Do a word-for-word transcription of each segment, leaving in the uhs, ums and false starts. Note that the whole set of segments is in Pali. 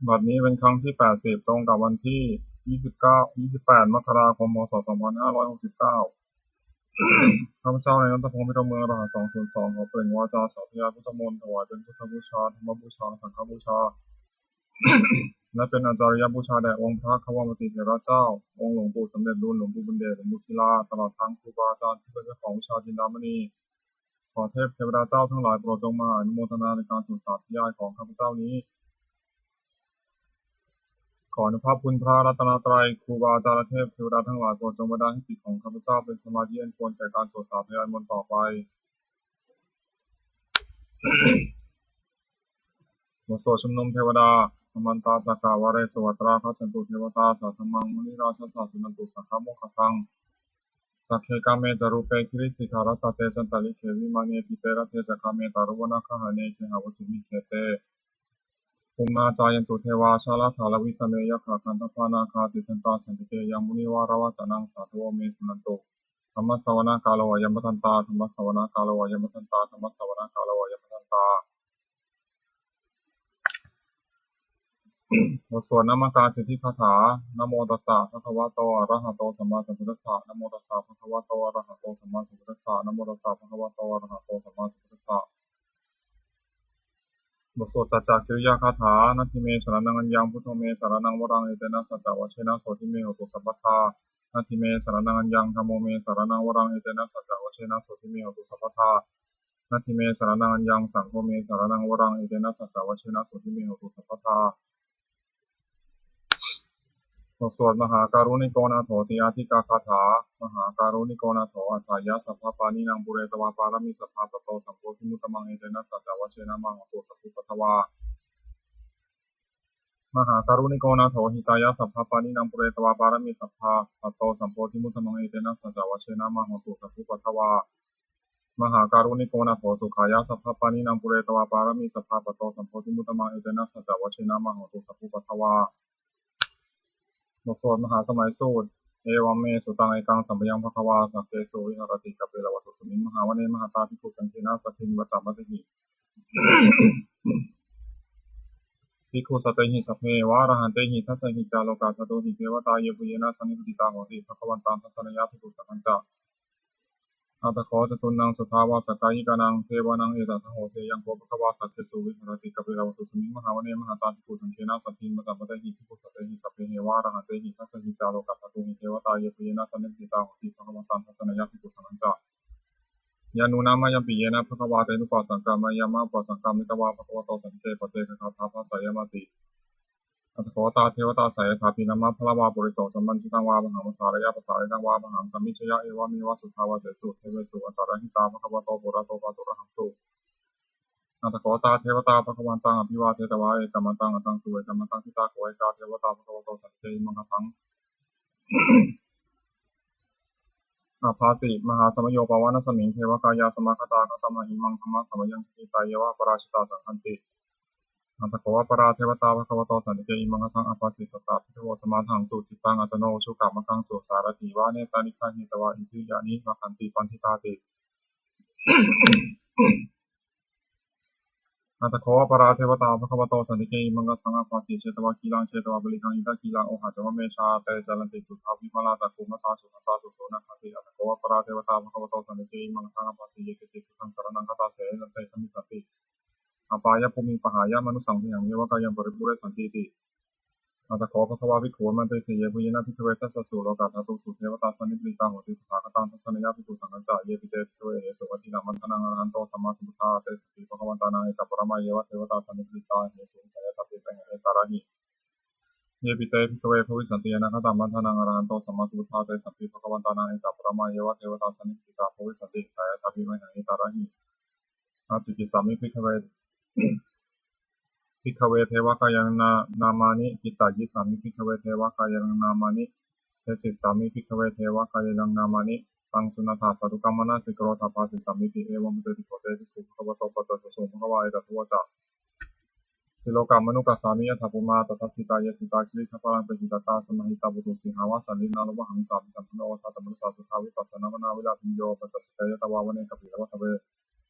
บัดนี้เป็นครั้งที่ แปดสิบ ตรงกับวันที่ ยี่สิบเก้า ยี่สิบแปด มกราคม พ.ศ. สองพันห้าร้อยหกสิบเก้า ข้าพเจ้านายนัทพงษ์ พิรมเมือง รหัส สองศูนย์สอง ขอเปล่งวาจาสาธยายพุทธมนต์ ถวายเป็นพุทธบูชา ธรรมบูชา สังฆบูชา และเป็นอาจาริยบูชาแด่องค์พระควัมปติเถระเจ้า องค์หลวงปู่สำเร็จลุน หลวงปู่บุญเดช หลวงปู่ศิลา ตลอดทั้งครูบาอาจารย์ที่เป็นเจ้าของวิชาจินดามณี ขอเทพเทวดาเจ้าทั้งหลายโปรดจงมาอนุโมทนาในการสวดสาธยายของข้าพเจ้านี้ ขออนุภาพคุณพระรัตนตรัย ครูบาอาจารย์และเทพเทวดาทั้งหลายโปรดจงบันดาลให้จิตของข้าพเจ้าเป็นสมาธิอันควรแก่การสวดสาธยายมนต์ต่อไป บทสวดชุมนุมเทวดา Samantā cakkavāḷesu atrāgacchantu devatā, saddhammaṃ munirājassa suṇantu saggamokkhadaṃ. Sagge kāme ca rūpe girisikharataṭe cantalikkhe vimāne, dīpe raṭṭhe ca gāme taruvanagahane gehavatthumhi khette, bhummā cāyantu devā jalathalavisame yakkhagandhabbanāgā, tiṭṭhantā santike yaṃ munivaravacanaṃ sādhavo me suṇantu. Dhammassavanakālo ayam bhadantā, dhammassavanakālo ayam bhadantā, dhammassavanakālo ayam bhadantā. บทสวดนมการสิทธิคาถา Namo tassa bhagavato arahato sammāsambuddhassa. Namo tassa bhagavato arahato sammāsambuddhassa. Namo tassa bhagavato arahato sammāsambuddhassa. บทสวดสัจจกิริยาคาถา Natthi me saraṇaṃ aññaṃ, buddho me saraṇaṃ varaṃ, etena saccavajjena sotthi me hotu sabbadā. Natthi me saraṇaṃ aññaṃ, dhammo me saraṇaṃ varaṃ, etena saccavajjena sotthi me hotu sabbadā. Natthi me saraṇaṃ aññaṃ, saṅgho me saraṇaṃ varaṃ, etena saccavajjena sotthi me hotu sabbadā. บทสวดมหาการุณิโกนาโถติอาทิกาคาถา Mahākāruṇiko nātho atthāya sabbapāṇinaṃ, pūretvā pāramī sabbā patto sambodhimuttamaṃ, etena saccavajjena mā hontu sabbupaddavā. Mahākāruṇiko nātho hitāya sabbapāṇinaṃ, pūretvā pāramī sabbā patto sambodhimuttamaṃ, etena saccavajjena mā hontu sabbupaddavā. Mahākāruṇiko nātho sukhāya sabbapāṇinaṃ, pūretvā pāramī sabbā patto sambodhimuttamaṃ, etena saccavajjena mā hontu sabbupaddavā. บทสวดมหาสมัยสูตร Evaṃ me sutaṃ. Ekaṃ samayaṃ bhagavā sakkesu viharati kapilavatthusmiṃ mahāvane mahatā bhikkhusaṅghena saddhiṃ pañcamattehi bhikkhusatehi sabbeheva arahantehi. Dasahi ca lokadhātūhi devatā yebhuyyena sannipatitā honti bhagavantaṃ dassanāya bhikkhusaṅghañca. Atha kho catunnaṃ suddhāvāsakāyikānaṃ devānaṃ etadahosi: Ayaṃ kho bhagavā sakkesu viharati kapilavatthusmiṃ mahāvane mahatā bhikkhusaṅghena saddhiṃ pañcamattehi bhikkhusatehi sabbeheva arahantehi. Dasahi ca lokadhātūhi devatā yebhuyyena sannipatitā honti bhagavantaṃ dassanāya bhikkhusaṅghañca. Yannūna mayampi yena bhagavā tenupasaṅkameyyāma, upasaṅkamitvā bhagavato santike paccekagāthā bhāseyyāmāti. Atha kho tā devatā seyyathāpi nāma balavā puriso sammiñjitaṃ vā bāhaṃ pasāreyya, pasāritaṃ vā bāhaṃ sammiñjeyya, evameva suddhāvāsesu devesu antarahitā bhagavato purato pāturahaṃsu. Atha kho tā devatā bhagavantaṃ abhivādetvā ekamantaṃ aṭṭhaṃsu. Ekamantaṃ ṭhitā kho ekā devatā bhagavato santike imaṃ gāthaṃ abhāsi: Mahāsamayo pavanasmiṃ, devakāyā samāgatā; āgatamha imaṃ dhammasamayaṃ, dakkhitāyeva aparājitasaṅghanti. Atha kho aparā devatā bhagavato santike imaṃ gāthaṃ abhāsi: Tatra bhikkhavo samādahaṃsu, cittaṃ attano ujukamakaṃsu; sārathīva nettāni gahetvā, indriyāni rakkhanti paṇḍitāti. Atha kho aparā devatā bhagavato santike imaṃ gāthaṃ abhāsi: Chetvā khīlaṃ chetvā palighaṃ, indakhīlaṃ ohaccamanejā; te caranti suddhā vimalā, cakkhumatā sudantā susunāgāti. Atha kho aparā devatā bhagavato santike imaṃ gāthaṃ abhāsi: Ye keci buddhaṃ saraṇaṃ gatāse, na te gamissanti apāyabhūmiṃ; pahāya mānusaṃ dehaṃ, devakāyaṃ paripūressantīti. Atha kho bhagavā bhikkhū āmantesi: Yebhuyyena bhikkhave dasasu lokadhātūsu devatā sannipatitā honti tathāgataṃ dassanāya bhikkhusaṅghañca. Yepi te bhikkhave ahesuṃ ādinnāni vandānaṃ arahanto sammāsambuddhā, tesampi bhagavantānaṃ etaparamāyeva devatā sannipatitā ahesuṃ, seyyathāpi mayhaṃ etarahi. Yepi te bhikkhave bhavissanti anāgatavaṇṇānaṃ arahanto sammāsambuddhā, tesampi bhagavantānaṃ etaparamāyeva devatā sannipatitā bhavissanti, seyyathāpi mayhaṃ etarahi. Ācikkhissāmi bhikkhave, bhikkhave devakāyānaṃ nā-, nāmāni. Kittayissāmi bhikkhave devakāyānaṃ nāmāni. Desissāmi bhikkhave devakāyānaṃ nāmāni. Taṃ suṇātha sādhukaṃ manasikarotha bhāsissāmīti. Evaṃ bhanteti kho te bhikkhū bhagavato paccassosuṃ. Bhagavā etadavoca: Silokamanukassāmi, yattha bhummā tadassitā; ye sitā girigabbharaṃ, pahitattā samāhitā. Puthū sīhāva sallīnā, lomahaṃsābhisambhuno; odātamanasā suddhā, vippasannamanāvilā. Bhiyyo pañcasate ñatvā, vane kāpilavatthave;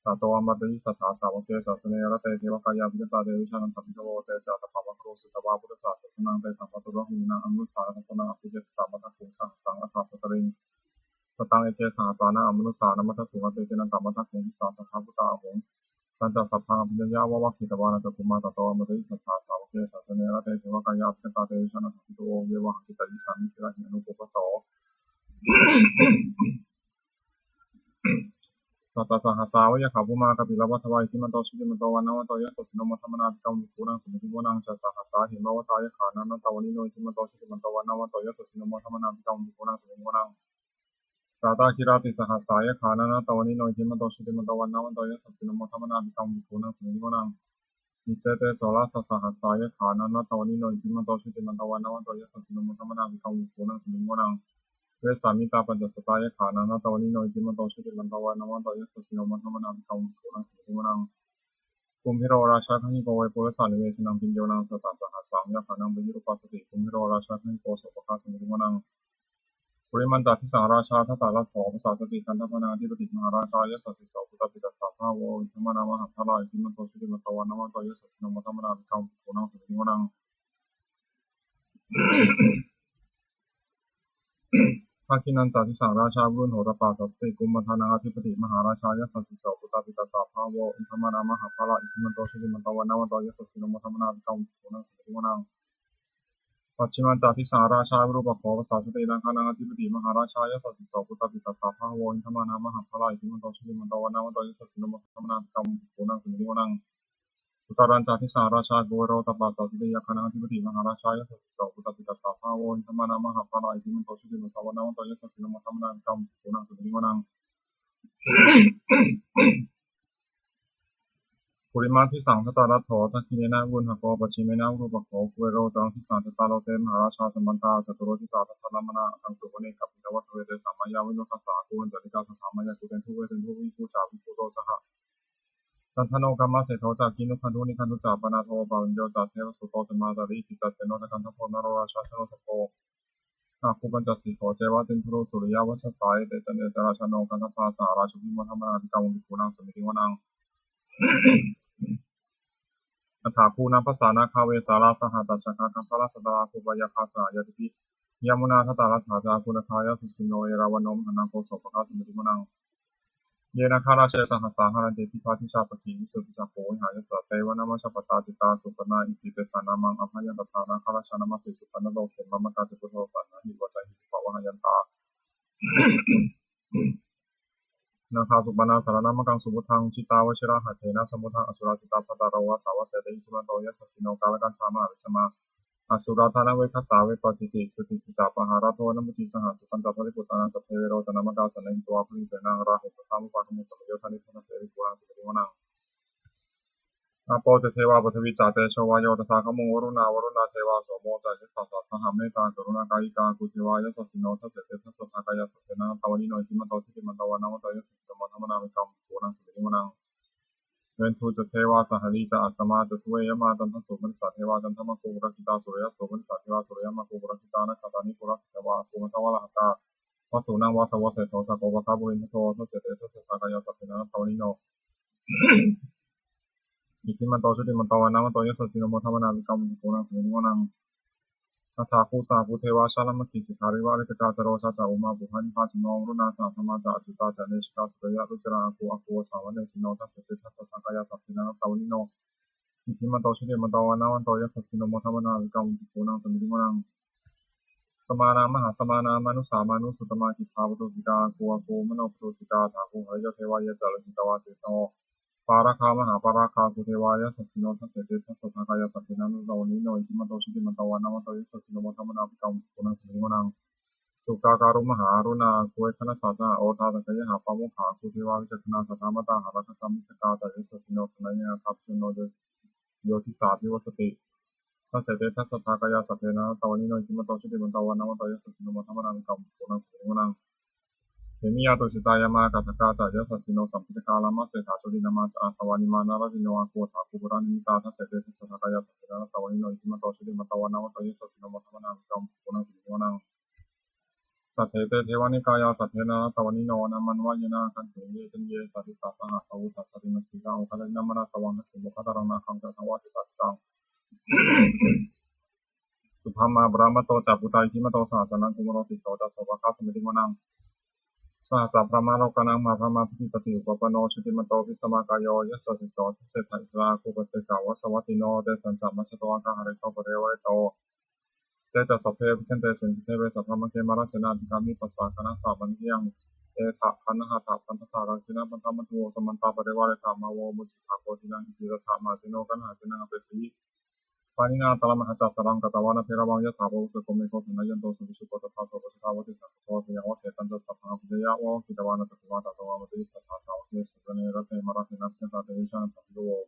Sato āmantayi satthā sāvake sāsane rate devakāyā abhikkantā te vijānātha bhikkhavo. Te ca ātappamakaruṃ sutvā buddhassa sāsanaṃ tesampāturahu vītamanussāna dassanaṃ abhivādetvā mandiyaṃ aṭṭhaṃsu. Atha sattariṃ sataṃ eke sahassānaṃ amanussānamaddasuṃ. Appeke nāntamantaguṃ disā saṭhā bhūtā ahuṃ. Tañca sabbaṃ abhiññāya vavakkhitvāna cakkhumā tato āmantayi satthā sāvake sāsane rate devakāyā abhikkantā te vijānātha bhikkhavo. Ye vohaṃ kittayissāmi girāhi anupubbaso. Sattasahassā va yakkhā bhummā kāpilavatthavā iddhimanto jutimanto vaṇṇavanto yasassino modamānā abhikkāmuṃ bhikkhūnaṃ samitiṃ vanaṃ. Chasahassā hemavatā yakkhā nānattavaṇṇino iddhimanto jutimanto vaṇṇavanto yasassino modamānā abhikkāmuṃ bhikkhūnaṃ samitiṃ vanaṃ. Sātāgirā tisahassā yakkhā nānattavaṇṇino iddhimanto jutimanto vaṇṇavanto yasassino modamānā abhikkāmuṃ bhikkhūnaṃ samitiṃ vanaṃ. Iccete soḷasasahassā yakkhā nānattavaṇṇino iddhimanto jutimanto vaṇṇavanto yasassino modamānā abhikkāmuṃ bhikkhūnaṃ samitiṃ vanaṃ. Vessāmittā pañcasatā yakkhā nānattavaṇṇino iddhimanto jutimanto vaṇṇavanto yasassino modamānā abhikkāmuṃ bhikkhūnaṃ samitiṃ vanaṃ. Kumbhīro rājagahiko vepullassa nivesanaṃ bhiyyo naṃ satasahassaṃ yakkhānaṃ payirupāsati. Kumbhīro rājagahiko sopāga samitiṃ vanaṃ. Purimañca disaṃ rājā dhataraṭṭho pasāsati gandhabbānaṃ ādhipati mahārājā yasassi so. Puttāpi tassa bahavo indanāmā mahabbalā iddhimanto jutimanto vaṇṇavanto yasassino modamānā abhikkāmuṃ bhikkhūnaṃ samitiṃ vanaṃ. Dakkhiṇañca disaṃ rājā virūḷho tappasāsati kumbhaṇḍānaṃ ādhipati mahārājā yasassi so. Puttāpi tassa bahavo indanāmā mahabbalā iddhimanto jutimanto vaṇṇavanto yasassino modamānā abhikkāmuṃ bhikkhūnaṃ samitiṃ vanaṃ. Pacchimañca disaṃ rājā virūpakkho pasāsati nāgānaṃ ādhipati mahārājā yasassi so. Puttāpi tassa bahavo indanāmā mahabbalā iddhimanto jutimanto vaṇṇavanto yasassino modamānā abhikkāmuṃ bhikkhūnaṃ samitiṃ vanaṃ. Uttarañca disaṃ rājā kuvero tappasāsati yakkhānaṃ ādhipati mahārājā yasassi so. Puttāpi tassa bahavo indanāmā mahabbalā iddhimanto jutimanto vaṇṇavanto yasassino modamānā abhikkāmuṃ bhikkhūnaṃ samitiṃ vanaṃ. Purimadisaṃ dhataraṭṭho dakkhiṇena virūḷhako pacchimena virūpakkho kuvero uttaraṃ disaṃ. Cattāro te mahārājā samantā caturo disā daddallamānā aṭṭhaṃsu vane kāpilavatthave. Tesaṃ māyāvino dāsā āgū vañcanikā saṭhā māyā kuṭeṇḍu veṭeṇḍu viṭū ca viṭuṭo saha candano kāmaseṭṭho ca kinnughaṇḍu nighaṇḍu ca panādo opamañño ca devasūto ca mātali. Cittaseno ca gandhabbo naḷo rājā janosabho āgū pañcasikho ceva timbarū suriyavacchasā. Ete caññe ca rājāno gandhabbā saha rājubhi modamānā abhikkāmuṃ bhikkhūnaṃ samitiṃ vanaṃ. Athāgū nābhasā nāgā vesālā saha tacchakā kambalassatarā āgū pāyāgā saha ñātibhi. Yāmunā dhataraṭṭhā ca āgū nāgā yasassino erāvaṇo mahānāgo sopāga samitiṃ vanaṃ. Ye nāgarāje sahasā haranti dibbā dijā pakkhi visuddhacakkhū vehāyasā te vanamajjhapattā citrā supaṇṇā iti tesa nāmaṃ. Abhayantadā nāgarājānamāsi supaṇṇato khemamakāsi buddho saṇhāhi vācāhi tubbavāhayantā nāgā supaṇṇā saraṇamakaṃsu buddhaṃ. Jitā vajirahatthena samuddaṃ asurā sitā bhātaro vāsavassete iddhimanto yasassino kālakañjā mahābhismā asurā dānaveghasā vepacitti sucitti ca pahārādo namucī saha. Satañca baliputtānaṃ sabbe verocanāmakā sannayhitvā baliṃ senaṃ rāhubhaddamupāgamuṃ samayodāni taṇhasenaṃ bhikkhūnaṃ samitiṃ vanaṃ. Āpo ca devā paṭhavī ca tejo vāyo tadāgamuṃ varuṇā vāruṇā devā somo ca yasasā saha mettākaruṇākāyikā āgū devā yasassino dasete dasadhā kāyā sabbe nānattavaṇṇino iddhimanto jutimanto vaṇṇavanto yasassino modamānā abhikkāmuṃ bhikkhūnaṃ samitiṃ vanaṃ. Veṇḍū ca devā sahalī ca asamā ca duve yamā candassūpanisā devā candamāgū purakkhitā suriyassūpanisā devā suriyamāgū purakkhitā nakkhattāni purakkhitvā āgū mandavalāhakā vasūnaṃ vāsavo seṭṭho sakkopāga purindado dasete dasadhā kāyā sabbe nānattavaṇṇino iddhimanto jutimanto vaṇṇavanto yasassino modamānā abhikkāmuṃ bhikkhūnaṃ samitiṃ vanaṃ. Athāgū sahabhū devā jalamaggisikhāriva ariṭṭhakā ca rojā ca umāpupphanibhāsino varuṇā sahadhammā ca accutā ca anejakā sūleyyarucirā āgū āgū vāsavanesino dasete dasadhā kāyā sabbe nānattavaṇṇino iddhimanto jutimanto vaṇṇavanto yasassino modamānā abhikkāmuṃ bhikkhūnaṃ samitiṃ vanaṃ. Samānā mahāsamānā mānusā mānusuttamā khiḍḍāpadūsikā āgū āgū manopadūsikā athāgū harayo devā ye ca lohitavāsino pāragā mahāpāragā āgū devā yasassino dasete dasadhā kāyā sabbe nānattavaṇṇino iddhimanto jutimanto vaṇṇavanto yasassino modamānā abhikkāmuṃ bhikkhūnaṃ samitiṃ vanaṃ. Sukkā karumhā aruṇā āgū veghanasā saha odātagayhā pāmokkhā āgū devā vicakkhaṇā sadāmattā hāragajā missakā ca yasassino thanayaṃ āgā pajunno yo disā abhivassati. Dasete dasadhā kāyā sabbe nānattavaṇṇino iddhimanto jutimanto vaṇṇavanto yasassino modamānā abhikkāmuṃ bhikkhūnaṃ samitiṃ vanaṃ. Khemiyā tusitā yāmā kaṭṭhakā ca yasassino lambitakā lāmaseṭṭhā jotināmā ca āsavā nimmānaratino āgū athāgū paranimmitā. Dasete dasadhā kāyā sabbe nānattavaṇṇino iddhimanto jutimanto vaṇṇavanto yasassino modamānā abhikkāmuṃ bhikkhūnaṃ samitiṃ vanaṃ. Saṭṭhete devanikāyā saṭṭhena raṇattavaṇṇino, nāmanvayena gaṇṭhāsi ye caññe sadisā saha. Bāhusā sārīputtarā moggallāno, Moggallāno ca Naṃ manasā vaṃ. Dakkhiṇe moggallānaṃ dhammacakkhuṃ, Uttaraṃ nāgaṃ Subrahmā paramatto ca, puttā iddhimato saha. Sanaṅkumāro tisso ca, sopāga samitiṃ vanaṃ. Sahassaṃ brahmalokānaṃ, mahābrahmābhitiṭṭhati. Upapanno jutimanto, bhismākāyo yasassi so. Dasettha issarā āgū, paccekavasavattino. Tesañca majjhato āga, hārito parivārito. Te ca sabbe abhikkante, sinde deve sabrahmake. Mārasenā abhikkāmi, passa kaṇhassa mandiyaṃ. Etha gaṇhatha bandhatha, rāgena bandhamatthu vo. Samantā parivāretha, mā vo muñcittha koci naṃ. Iti tattha mahāseno, kaṇhasenaṃ apesayi. Pāṇinā talamāhacca, saraṃ katvāna bheravaṃ. Yathā pāvussako megho, thanayanto savijjuko. Tadā so paccudāvatti, saṅkuddho asayaṃvase. Tañca sabbaṃ abhiññāya, vavakkhitvāna cakkhumā. Tato āmantayi satthā, sāvake sāsane rate. Mārasenā abhikkantā, te vijānātha bhikkhavo.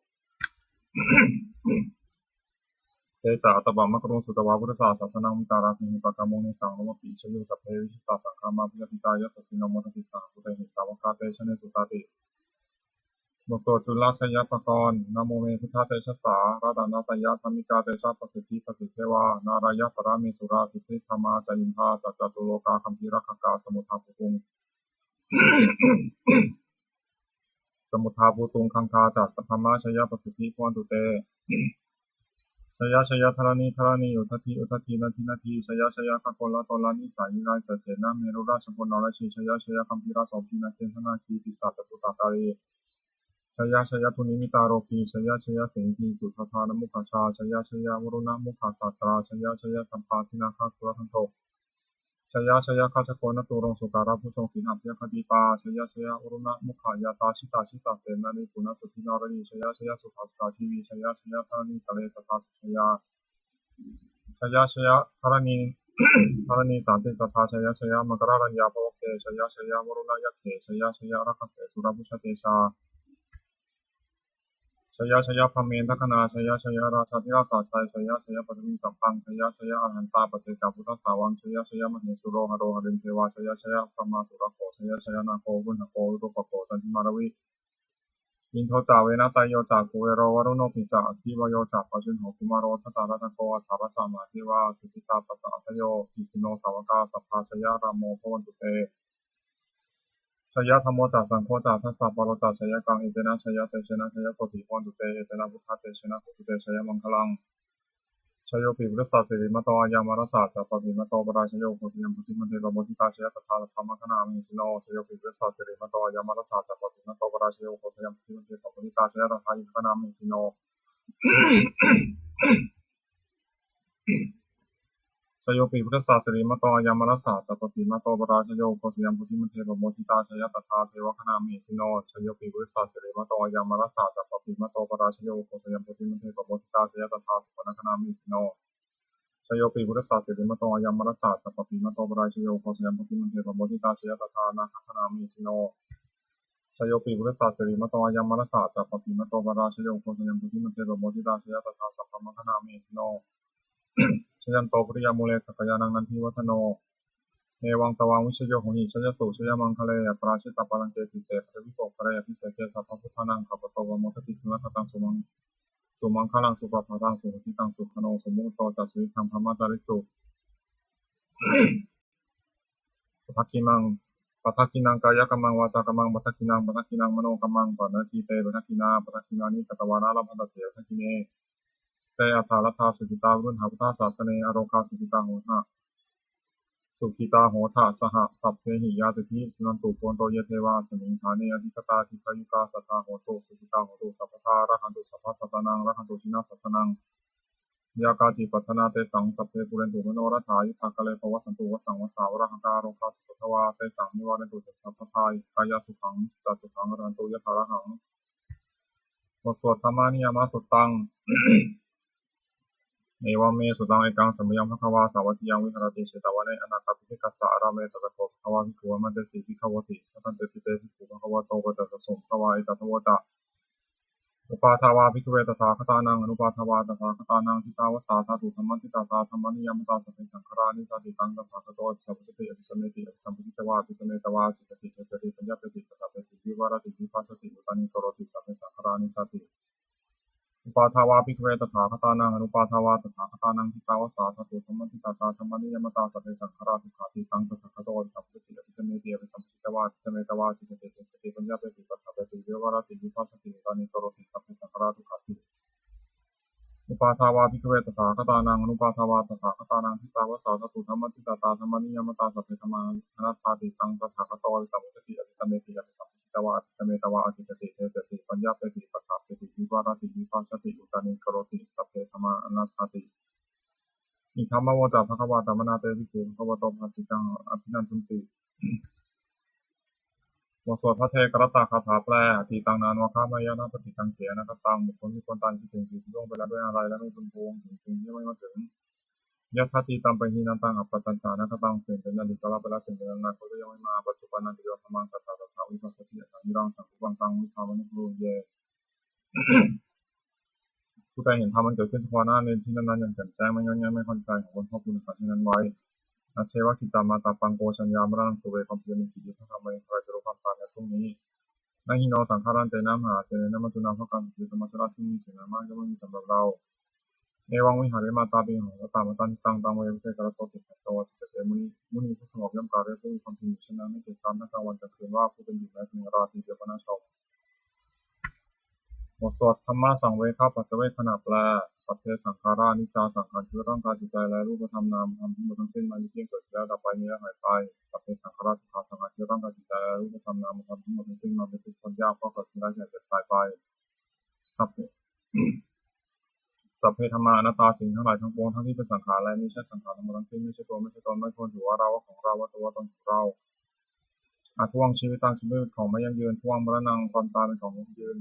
Te ca ātappamakaruṃ, sutvā buddhassa sāsanaṃ. Vītarāgehi pakkāmuṃ, nesaṃ lomampi iñjayuṃ. Sabbe vijitasaṅgāmā, bhayātītā yasassino. Modanti saha bhūtehi, sāvakā te janesutāti. บทสวดจุลชัยปกรณ์ Namo me buddhatejasā, ratanattayadhammikā. Tejapasiddhi pasīdevā, nārāyaparamesurā. Siddhibrahmā ca indā ca, catulokā gambhīrakkhakā. Samuddā bhūtuṃ samuddā bhūtuṃ gaṅgā ca, sabrahmajayapasiddhi bhavantu te. Jaya jaya dharaṇi dharaṇī, udadhi udadhī, nadi nadī. Jaya jaya gagonlatonlanisai, nirayasayasena merurājabala narajī. Jaya jaya gambhīrasobhī, nāgendanāgī, pisācabhūtakālī. Jaya jaya dunnimittarogī, jaya jaya siṅgī sudādānamukhajā. Jaya jaya varuṇamukhasātrā, jaya jaya campādināgakulagantho. Jaya jaya gajjagonnaturaṅga, sukarabhujaṅga sīhabyagghadīpā. Jaya jaya varuṇamukhayātrā, jita jita senārī punasuddhi naradī. Jaya jaya sudā sudā jīvī, jaya jaya dharaṇītale sadā sujayā. Jaya jaya dharaṇī dharaṇī sāntī sadā, jaya jaya maṅkarāraññā bhavagge. Jaya jaya varuṇayakkhe, jaya jaya rakkhase surabhujatejā. Jaya jaya brahmendagaṇā, jaya jaya rājādhirājasājjaya, jaya jaya paṭhaviṃ sabbaṃ, jaya jaya arahantā paccekabuddhasāvaṃ. Jaya jaya mahesuro haro harindevā, jaya jaya brahmā surakkho, jaya jaya nāgo viruḷhako virūpakkho candimā ravi. Indo ca venateyyo ca, kuvero varuṇopi ca, aggi vāyo ca pājuṇho, kumāro dhataraṭṭhako, aṭṭhārasa mahādevā siddhitāpasa-ādayo, isino sāvakā sabbā, jayarāmo bhavantu te. Jayadhammo ca saṅgho ca, dasapālo ca jayakaṃ. Etena jayatejena jayasotthī bhavantu te. Etena buddhatejena hotu te jayamaṅgalaṃ. Jayopi buddhassa sirīmato ayaṃ, mārassa ca pāpimato parājayo, ugghosayuṃ bodhimaṇḍe pamoditā, jaya tadā sabrahmagaṇā mahesino. Jayopi buddhassa sirīmato ayaṃ, mārassa ca pāpimato parājayo, ugghosayuṃ bodhimaṇḍe pamoditā, jaya tadā indagaṇā mahesino. Jayopi buddhassa sirīmato ayaṃ, mārassa ca pāpimato parājayo, ugghosayuṃ bodhimaṇḍe pamoditā, jaya tadā devagaṇā mahesino. Jayopi buddhassa sirīmato ayaṃ, mārassa ca pāpimato parājayo, ugghosayuṃ bodhimaṇḍe pamoditā, jaya tadā supaṇṇagaṇā mahesino. Jayopi buddhassa sirīmato ayaṃ, mārassa ca pāpimato parājayo, ugghosayuṃ bodhimaṇḍe pamoditā, jaya tadā nāgagaṇā mahesino. Jayopi buddhassa sirīmato ayaṃ, mārassa ca pāpimato parājayo, ugghosayuṃ bodhimaṇḍe pamoditā, jaya tadā sabrahmagaṇā mahesino. Jayanto bodhiyā mūle, sakyānaṃ nandivaḍḍhano, evaṃ tvaṃ vijayo hohi, jayassu jayamaṅgale. Aparājitapallaṅke sīse, paṭhavipokkhare, abhiseke sabbabuddhānaṃ, aggappatto pamodati. Sunakkhattaṃ sumaṅ- sumaṅgalaṃ, supabhātaṃ suhuṭṭhitaṃ, sukhaṇo sumuhutto ca, suyiṭṭhaṃ brahmacārisu. Padakkhiṇaṃ padakkhiṇaṃ kāyakammaṃ, vācākammaṃ padakkhiṇaṃ, padakkhiṇaṃ manokammaṃ, paṇidhī te padakkhiṇā. Padakkhiṇāni katvāna, labhantatthe padakkhiṇe. Te atthaladdhā sukhitā, viruḷhā buddhasāsane, arogā sukhitā hotha, sukhitā hotha saha sabbehi ñātibhi. Suṇantu bhonto ye devā, asmiṃ ṭhāne adhigatā, dīghāyukā sadā hontu, sukhitā hontu sabbadā, rakkhantu sabbasattānaṃ, rakkhantu jinasāsanaṃ. Yā kāci patthanā tesaṃ, sabbe pūrentu manorathā, yuttakāle pavassantu vassaṃ, vassā valāhakā, arogā cupaddavā tesaṃ, nivārentu ca sabbadā, kāyasukhaṃ cittasukhaṃ, arahantu yathārahaṃ. บทสวด Dhammaniyāmasuttaṃ. Evaṃ me sutaṃ. Ekaṃ samayaṃ bhagavā sāvatthiyaṃ viharati jetavane anāthapiṇḍikassa ārāme. Tatra kho bhagavā bhikkhū āmantesi bhikkhavoti. Bhadanteti te bhikkhū bhagavato paccassosuṃ. Bhagavā etadavoca. Uppādā vā bhikkhave tathāgatānaṃ anuppādā vā tathāgatānaṃ ṭhitā va sā dhātu dhammaṭṭhitatā dhammaniyāmatā sabbe saṅkhārā aniccāti. Taṃ tathāgato abhisambujjhati abhisameti abhisambujjhitvā abhisametvā ācikkhati deseti paññapeti paṭṭhapeti vivarati vibhajati uttānīkaroti sabbe saṅkhārā aniccāti. Uppādā vā bhikkhave tathāgatānaṃ anuppādā vā tathāgatānaṃ, ṭhitāva sā dhātu dhammaṭṭhitatā dhammaniyāmatā, sabbe saṅkhārā dukkhāti. Taṃ tathāgato abhisambuddhati abhisameti, abhisambuddhitvā abhisametvā ācikkhati deseti paññapeti paṭṭhapeti vivarati vibhajati uttānīkaroti, sabbe saṅkhārā dukkhāti. Uppādā vā bhikkhave tathāgatānaṃ anuppādā vā tathāgatānaṃ, ṭhitāva sā dhātu dhammaṭṭhitatā dhammaniyāmatā, sabbe dhammā anattāti. Taṃ tathāgato abhisambuddhati abhisameti, abhisambuddhitvā abhisametvā ācikkhati deseti paññapeti paṭṭhapeti vivarati vibhajati uttānīkaroti, sabbe dhammā anattāti. Idamavoca bhagavā. Samaṇā te bhikkhū bhagavato bhāsitaṃ abhinandunti. บทสวดภัทเทกรัตตคาถาแปล Atītaṃ nānvāgameyya nappaṭikaṅkhe anāgataṃ. บุคคลไม่ควรตามคิดถึงสิ่งที่ล่วงไปแล้วด้วยอาลัย และไม่ควรพะวงถึงสิ่งที่ยังไม่มาถึง Yadatītaṃ pahīnantaṃ appattañca anāgataṃ. สิ่งเป็นอดีตก็ละไปแล้ว สิ่งเป็นอนาคตก็ยังไม่มา Paccuppannañca yo dhammaṃ tattha tattha vipassati, asaṃhiraṃ asaṅkuppaṃ taṃ viddhā manubrūhaye. ผู้ใดเห็นธรรมมันเกิดขึ้นเฉพาะหน้าในที่นั้นๆ อย่างแจ่มแจ้ง ไม่ง่อนแง่น ไม่คลอนแคลน ของคนพอกพูนอาถรรพ์เช่นนั้นไว้ Ajjeva kiccamātappaṃ ko jaññā maraṇaṃ suve. ความเพียรเป็นกิจที่ควรทำ ไม่อย่างไรจะรู้ความตายในพรุ่งนี้ Na hi no saṅgarantena mahāsenena maccunā bhagavā. การผัดเพี้ยนกับมัจจุราชซึ่งมีเสนามาก ย่อมไม่มีสำหรับเรา Evaṃ vihārimātāpiṃ ahaṃ uvaṭṭhāmatthaṃ. Taṃ taṃ ve bhante kalatto ticcato. Ācikkhate muni. มุนีผู้สงบย่อมกล่าวเรียกผู้มีความเพียรอยู่เช่นนั้น ไม่เกียจคร้านทั้งกลางวันกลางคืนว่า ผู้เป็นอยู่แม้เพียงราตรีเดียวก็น่าชม บทสวดธรรมสังเวคปัจจเวกขณะแปล Sabbe saṅkhārā aniccā. สังขารคือร่างกายจิตใจและรูปธรรมนามธรรมทั้งหมดทั้งสิ้น มันไม่เที่ยง เกิดขึ้นแล้วดับไป มีแล้วหายไป Sabbe saṅkhārā dukkhā. สังขารคือร่างกายจิตใจและรูปธรรมนามธรรมทั้งหมดทั้งสิ้น มันเป็นทุกข์ทนยาก เพราะเกิดขึ้นแล้วแก่เจ็บตายไป Sabbe sabbe dhammā anattā. สิ่งทั้งหลายทั้งปวง ทั้งที่เป็นสังขารและมิใช่สังขารทั้งหมดทั้งสิ้น ไม่ใช่ตัวไม่ใช่ตน ไม่ควรถือว่าเราว่าของเรา ว่าตัวว่าตนของเรา Adhuvaṃ jīvitaṃ. ชีวิตเป็นของไม่ยั่งยืน Dhuvaṃ maraṇaṃ. ความตายเป็นของยั่งยืน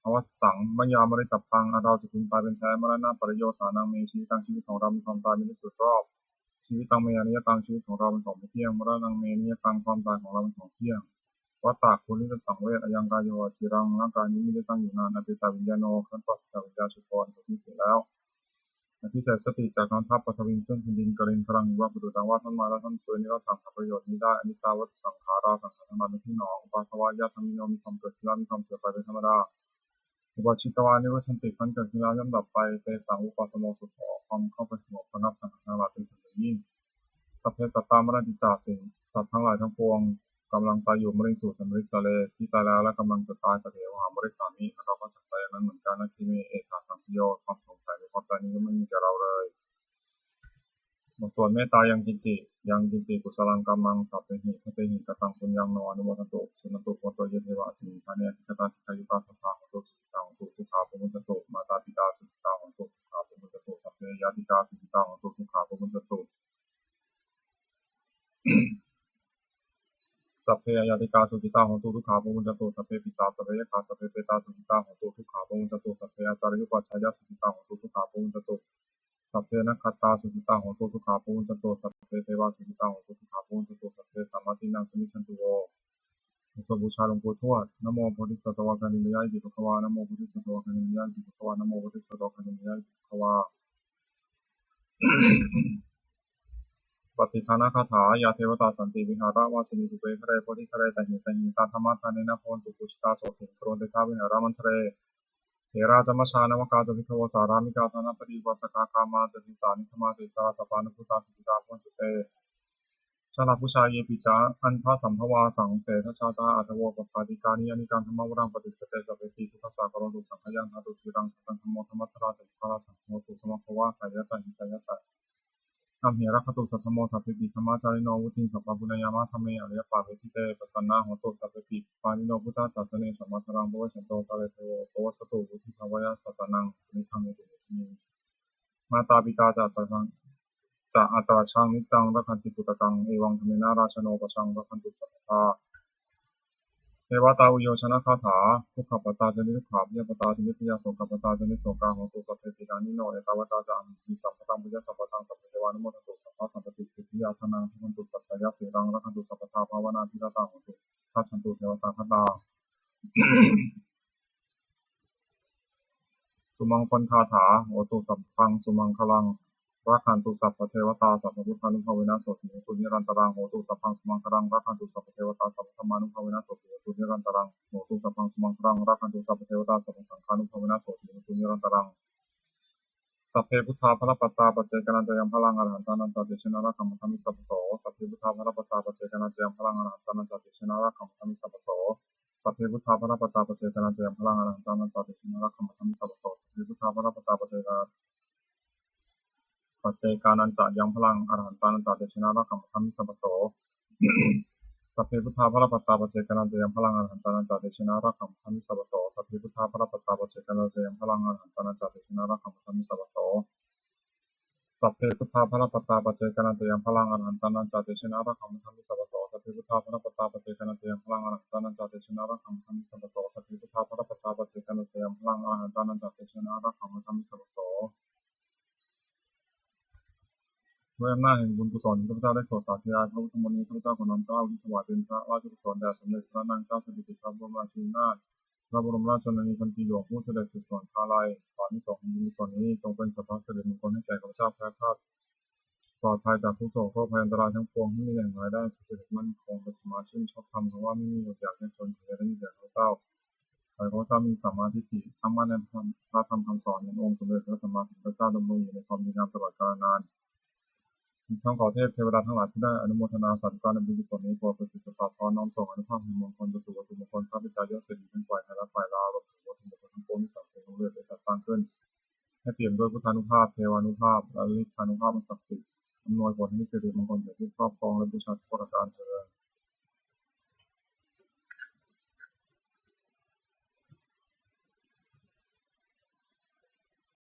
Avassaṃ mayā maritabbaṃ. อันเราจะพึงตายเป็นแท้ Maraṇapariyosānaṃ me jīvitaṃ. ชีวิตของเรามีความตายเป็นที่สุดรอบ Jīvitaṃ me aniyataṃ. ชีวิตของเราเป็นของไม่เที่ยง Maraṇaṃ me niyataṃ. ความตายของเราเป็นของเที่ยง Vata ควรที่จะสังเวช Ayaṃ kāyo aciraṃ. ร่างกายนี้มิได้ตั้งอยู่นาน Apetaviññāṇo. ครั้นปราศจากวิญญาณ Chuḍḍho. อันเขาทิ้งเสียแล้ว Adhisessati. จักนอนทับ Paṭhaviṃ. ซึ่งแผ่นดิน Kaliṅgaraṃ iva. ประดุจดังว่าท่อนไม้และท่อนฟืน Niratthaṃ. หาประโยชน์มิได้ Aniccā vata saṅkhārā. สังขารทั้งหลายเป็นทุกข์หนอ Uppādavayadhammino. มีความเกิดขึ้นแล้วมีความเสื่อมไปเป็นธรรมดา Uppajjitvā nirujjhanti. ครั้นเกิดขึ้นแล้วย่อมดับไป Tesaṃ vūpasamo sukho. ความเข้าไปสงบระงับสังขารทั้งหลายเป็นสุขยิ่ง Sabbe sattā maranti ca. สิ่งสัตว์ทั้งหลายทั้งปวงกำลังตายอยู่ Mariṃsu ca marissare. ที่ตายแล้วและกำลังจะตาย Tathevāhaṃ marissāmi. อันเราก็จักตายอย่างนั้นเหมือนกัน Natthi me ettha saṃsayo. ความสงสัยหรือความตายนี้ก็ไม่มีแก่เราเลย บทสวดเมตตา Yaṃ kiñci yaṃ kiñci kusalaṃ kammaṃ sabbehi katehi kataṃ puññaṃ no anumodantu suṇantu bhonto ye devā asmiṃ ṭhāne adhigatā dīghāyukā sadā hontu sukhitā hontu dukkhā pamuñcantu. Mātāpitā sukhitā hontu dukkhā pamuñcantu. Sabbe ñātikā sukhitā hontu dukkhā pamuñcantu. Sabbe aññātikā sukhitā hontu dukkhā pamuñcantu. Sabbe pisā sabbe yakkhā sabbe petā sukhitā hontu dukkhā pamuñcantu. Sabbe ācariyupajjhāyā sukhitā hontu dukkhā pamuñcantu. Sabbe nakkhattā sukhitā hontu dukkhā pamuñcantu. Sabbe devā sukhitā hontu dukkhā pamuñcantu. Sabbasampattīnaṃ samijjhantu vo. บทสวดบูชาหลวงปู่ทวด Namo bodhisatto āgantimāya iti bhagavā. Namo bodhisatto āgantimāya iti bhagavā. Namo bodhisatto āgantimāya iti bhagavā. Pattidānagāthā. Yā devatā santi vihāravāsinī, thūpe ghare bodhighare tahiṃ tahiṃ, tā dhammadānena bhavantu pūjitā sotthiṃ karontedha vihāramaṇḍale. Therā ca majjhā navakā ca bhikkhavo, sārāmikā dānapatī upāsakā, gāmā ca desā nigamā ca issarā, sappāṇabhūtā sukhitā bhavantu te. Jalābujā yepi ca aṇḍasambhavā, saṃsedajātā athavopapātikā, niyyānikaṃ dhammavaraṃ paṭicca te, sabbepi dukkhassa karontu saṅkhayaṃ. Ṭhātu ciraṃ sataṃ dhammo, dhammaddharā ca puggalā, saṅgho hotu samaggo va, atthāya ca hitāya ca. Amhe rakkhatu saddhammo, sabbepi dhammacārino, vuḍḍhiṃ sampāpuṇeyyāma, dhamme ariyappavedite. Pasannā hontu sabbepi, pāṇino buddhasāsane, sammā dhāraṃ pavecchanto, kāle devo pavassatu, vuḍḍhibhāvāya sattānaṃ, samiddhaṃ netu medaniṃ. Mātā pitā ca atrajaṃ, ca atrajaṃ niccaṃ, rakkhanti puttakaṃ, evaṃ dhammena rājāno, pajaṃ rakkhantu sabbadā. Devatāuyyojanagāthā. Dukkhappattā ca niddukkhā, bhayappattā ca nibbhayā, sokappattā ca nissokā, hontu sabbepi pāṇino. Ettāvatā ca amhehi, sambhataṃ puññasampadaṃ, sabbe devānumodantu, sabbasampattisiddhiyā. Dānaṃ dadantu saddhāya, sīlaṃ rakkhantu sabbadā, bhāvanābhiratā hontu, gacchantu devatāgatā. Sumaṅgalagāthā. Hotu sabbaṃ sumaṅgalaṃ, rakkhantu sabbadevatā, sabbabuddhānubhāvena sotthī hontu nirantaraṃ. Hotu sabbaṃ sumaṅgalaṃ, rakkhantu sabbadevatā, sabbadhammānubhāvena sotthī hontu nirantaraṃ. Hotu sabbaṃ sumaṅgalaṃ, rakkhantu sabbadevatā, sabbasaṅghānubhāvena sotthī hontu nirantaraṃ. Sabbe buddhā balappattā, paccekānañca yaṃ balaṃ, arahantānañca tejena rakkhaṃ bandhāmi sabbaso. Sabbe buddhā balappattā, paccekānañca yaṃ balaṃ, arahantānañca tejena rakkhaṃ bandhāmi sabbaso. Sabbe buddhā balappattā, paccekānañca yaṃ balaṃ, arahantānañca tejena rakkhaṃ bandhāmi sabbaso. Sabbe buddhā balappattā, paccekā paccekānañca yaṃ balaṃ, arahantānañca tejena rakkhaṃ bandhāmi sabbaso. Sabbe buddhā balappattā, paccekānañca yaṃ balaṃ, arahantānañca tejena rakkhaṃ bandhāmi sabbaso. Sabbe buddhā balappattā, paccekānañca yaṃ balaṃ, arahantānañca tejena rakkhaṃ bandhāmi sabbaso. Sabbe buddhā balappattā, paccekānañca yaṃ balaṃ, arahantānañca tejena rakkhaṃ bandhāmi sabbaso. Sabbe buddhā balappattā, paccekānañca yaṃ balaṃ, arahantānañca tejena rakkhaṃ bandhāmi sabbaso. Sabbe buddhā balappattā, paccekānañca yaṃ balaṃ, arahantānañca tejena rakkhaṃ bandhāmi sabbaso. ด้วยอำนาจแห่งบุญกุศลที่ข้าพเจ้าได้สวดสาธยายพระพุทธมนต์นี้ ข้าพเจ้าขอน้อมเกล้าอุทิศถวายเป็นพระราชกุศลแด่สมเด็จพระนางเจ้าสิริกิติ์ พระบรมราชินีนาถ พระบรมราชชนนีพันปีหลวง ผู้เสด็จสู่สวรรคาลัย ขออานิสงส์แห่งบุญกุศลนี้จงเป็นสัพพะสิริมงคลให้แก่ข้าพเจ้าแคล้วคลาดปลอดภัยจากทุกข์โศกโรคภัยอันตรายทั้งปวง ให้มีแหล่งรายได้สุจริตมั่นคง เป็นสมมาอาชีพชอบธรรม คำว่าไม่มีอดอยากยากจน ขออย่าได้มีแก่ข้าพเจ้า ขอให้ข้าพเจ้ามีสัมมาทิฏฐิ ตั้งมั่นในพระธรรมคำสอนขององค์สมเด็จพระสัมมาสัมพุทธเจ้า ดำรงอยู่ในความดีงามตลอดกาลนาน ทั้งขอเทพเทวดาทั้งหลายผู้ได้อนุโมทนาสาธุการในบุญกุศลนี้ โปรดประสิทธิ์ประสาทพร น้อมส่งอานุภาพแห่งมงคลไปสู่วัตถุมงคล พระปิดตายอดเศรษฐีทั้งฝ่ายไทยและฝ่ายลาว รวมถึงวัตถุมงคลทั้งปวงที่สามเสนสมเด็จได้จัดสร้างขึ้น ให้เปี่ยมด้วยพุทธานุภาพ เทวานุภาพ และฤทธานุภาพอันศักดิ์สิทธิ์ อำนวยผลให้มีสิริมงคลแก่ผู้ครอบครองและบูชาทุกประการเทอญ